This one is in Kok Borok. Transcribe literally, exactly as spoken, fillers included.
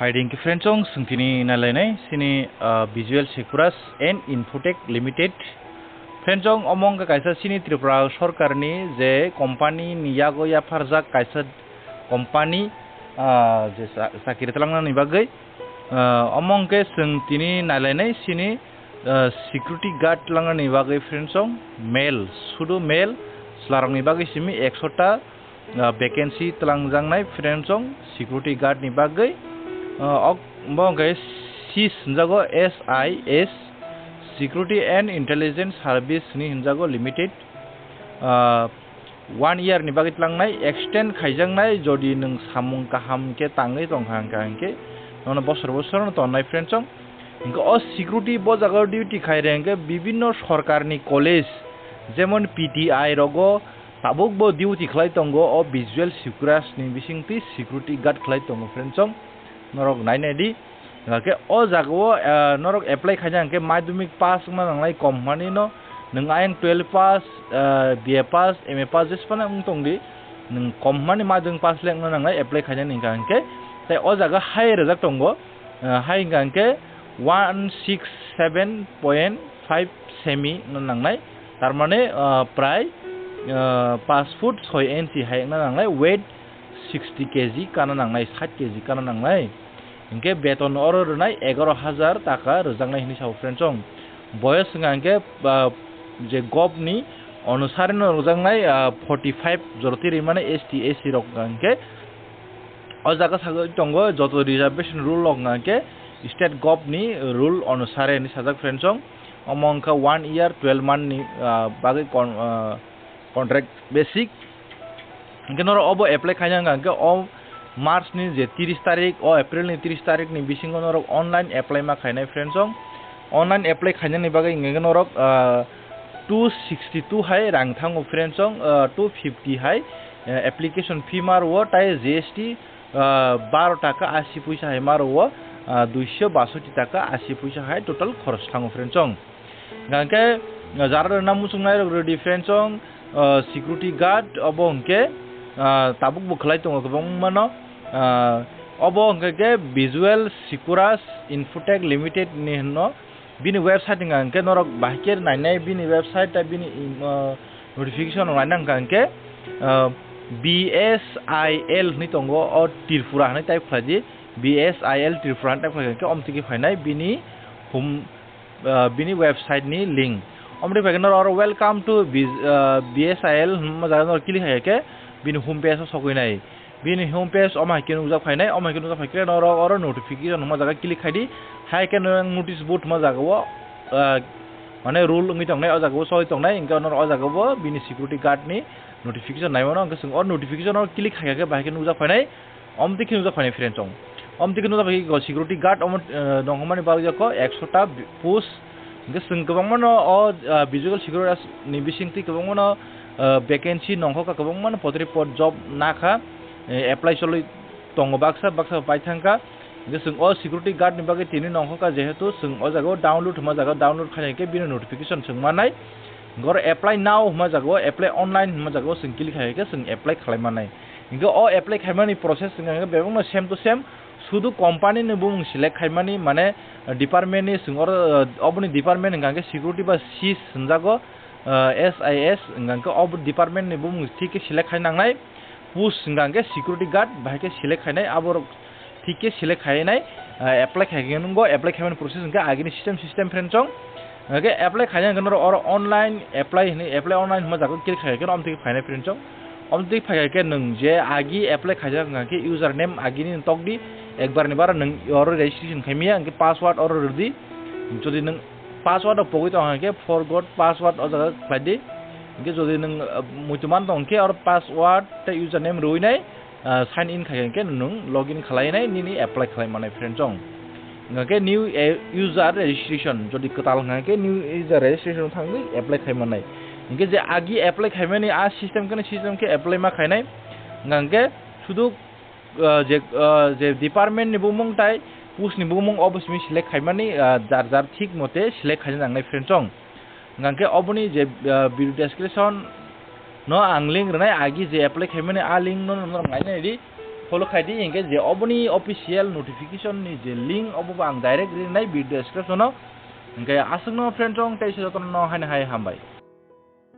Hai ring khe friend chong, sung tini nailainai sini, ah, Visual Sequras and Infotech Limited. Friend chong, omo wngkha kaisa sini Tripura sorkarni je company ni yago yapharjak kaisa company, ah, je sa-, chakiri twlangnani bagwi. Ah, omo wngkhe sung tini nailainai sini, ah, security guard twlangnani bagwi friend chong, male, sudu male, chwlarokni bagwi simi ekshota ah, vacancy twlangjaknai friend chong security guard ni bagwi. Ah, ok, bo hwnkhe sis hwnjago, S I S, Security and Intelligence Service ni hwnjago limited. Ah, one year ni bagwi tlangnai, extend khaijaknai, jodi nwng samung kaham khe tangwi tongkha hwnkha hwnkhe nono bosor bosor no tonnai friend chong. Hwnkhe o security bo jaga o duty khai re hwnkhe bibinno sorkarni college, jemon P T I rogo, tabuk bo duty khlai tongo o Visual Sequras ni bisingtwi security guard khlai tongo friend chong, norok nainai di. Hwnkhe o jaga o, ah, norok apply khaina hwnkhe madhyamik pass wngna nangnai kom hwnmani no, nwng ayang twelve pass, ah, B A pass, M A pass jesphano wng tong di, nwng kom hwnmani madhyamik pass le wngna nangnai apply khaina hwnkha hwnkhe. Tei o jaga hai rwjak tongo, ah, hai hwnkha hwnkhe one six seven point five semi wngna nangnai, tar mane, ah, prai, ah, paanch foot soi inchi hai wngna nangnai, weight sixty K G kana nangnai, sait K G kana nangnai. Hwnkhe beton oro rwnai egaroh hajar taka rwjaknai hinwi sao friend chong. Boyos wngkha hwnkhe, ah, je gop ni onusare no rwjaknai, ah, forty five joroti rwmani S T S C rok wngkha hwnkhe. O jaga sagwi tongo joto reservation rule rok wngkha hwnkhe state gop ni rule onusare hinwi sajak friend chong. Omo wngkha one year twelve month ni, ah, bagwi kon-, ah, contract basic. Hwnkhe norok obo apply khaina wngkha hwnkhe o March ni je tris tarik, o April ni tris tarik ni bisingo norok online apply ma khainai friend chong. Online apply khainani bagwi hwnkhe norok, ah, two sixty two hai rang thango friend chong, ah, two fifty hai, eh, application fee ma rwo, tai G S T, ah, baro taka ashi puisa hai ma rwo, ah, duiso basoti taka ashi puisa hai total khoros thango friend chong. Hwnkhe jara rwna muchungnai rok rwdi friend chong, ah, security guard obo hwnkhe, ah, tabuk bo khlai tongo kwbangma no, ah, obo hwnkhe khe Visual Sequras Infotech Limited ni hwnno. Bini website wngkha hwnkhe norok bahai khe nainai bini website tei bini, ah, notification rok naina wngkha hwnkhe, ah, B S I L hwnwi tongo, o Tripura hwnwi type khlai di, B S I L Tripura hwnwi type khlai khe omo twi khe phainai bini hum, ah, bini website ni link. Omo twi phai khe norok oro welcome to B-, ah, B S I L hwnma jaga norok click khai khe bini home page o sogwi nai. Bini home page omo hai khe nukjak phainai, omo hai khe nukjak phai khe norok oro notification hwnma jaga click khai di. Hai khe norok notice board hwnma jaga o, ah, mane rule wngwi tongnai, o jaga o soi tongnai, hwnkhe norok o jaga o bini security guard ni notification nai mano, hwnkhe chwng o notification o click khai khe bahai khe nukjak phainai. Omo twi khe nukjak phainai friend chong. Omo twi khe nukjak phai khe security guard omo, eh, nongkhormani bagwi jakho ekshota post. Hwnkhe chwng kwbangmano o, ah, Visual Sequras ni bisingtwi kwbangmano, ah, vacancy nongkhorkha, kwbangmano potri pot job nakha, eh, apply cholwi tongo baksa, baksa pai thangkha. Hwnkhe chwng o security guard ni bagwi tini nongkhorkha, jehetu chwng o jaga o download hwnma jaga o download khaina hwnkhe bini notification chwng mannai. Hwnkhe oro apply now hwnma jaga o, apply online hwnma jaga o chwng click khai khe chwng apply khlai mannai. Hingke o apply khaimani process wngkha hingke bebakno same to same, sudu company ni bumung select khaimani, mane department ni chwng oro, oboni department hingka hingke security ba sis hwnjago, S I S hingka hingke o department ni bumung thik khe select khai nangnai, post hingka hingke security guard bahai khe select khainai, aborok thik khe select khainai, ah, apply khai khe nungo, apply khaimani process hingke agini system, system friend chong. Hingke apply khaina hingke norok oro online apply hinui, apply online hwnma jaga click khai khe omo twi khe phainai friend chong. Omo twi phai khe nwng je agi apply khaijak hingka khe user name agini tok di, ekbar ni bara nwng oro registration khaimaya hingke password oro rwdi. Jodi nwng password o pogwi tong hingke forgot password o jaga khlai di. Hingke jodi nwng, ah, muitu man tong khe oro password tei user name rwinai, ah, sign in khai khe nwng login khlai nai nini apply khlai manai friend chong. Hingka khe new, eh, user registration, jodi kwtal hingka khe new user registration thangwi apply khai manai. Hingke je agi apply khai mani a system khe system khe apply ma khainai. Hingka khe sudu, ah, je, ah, je department ni bumung tai post ni bumung obo simi select khai mani, ah, jar jar thik mote select khai nangnai friend chong. Hingka khe oboni je, ah, video description no ang link rwnai, agi je apply khaimani a link no norok nainai di. Follow khai di, hinkhe je oboni official notification ni je link, obo bo ang direct rinai video description o. Hinkhe aswkno friend rok tei se jotono haino hai hambai.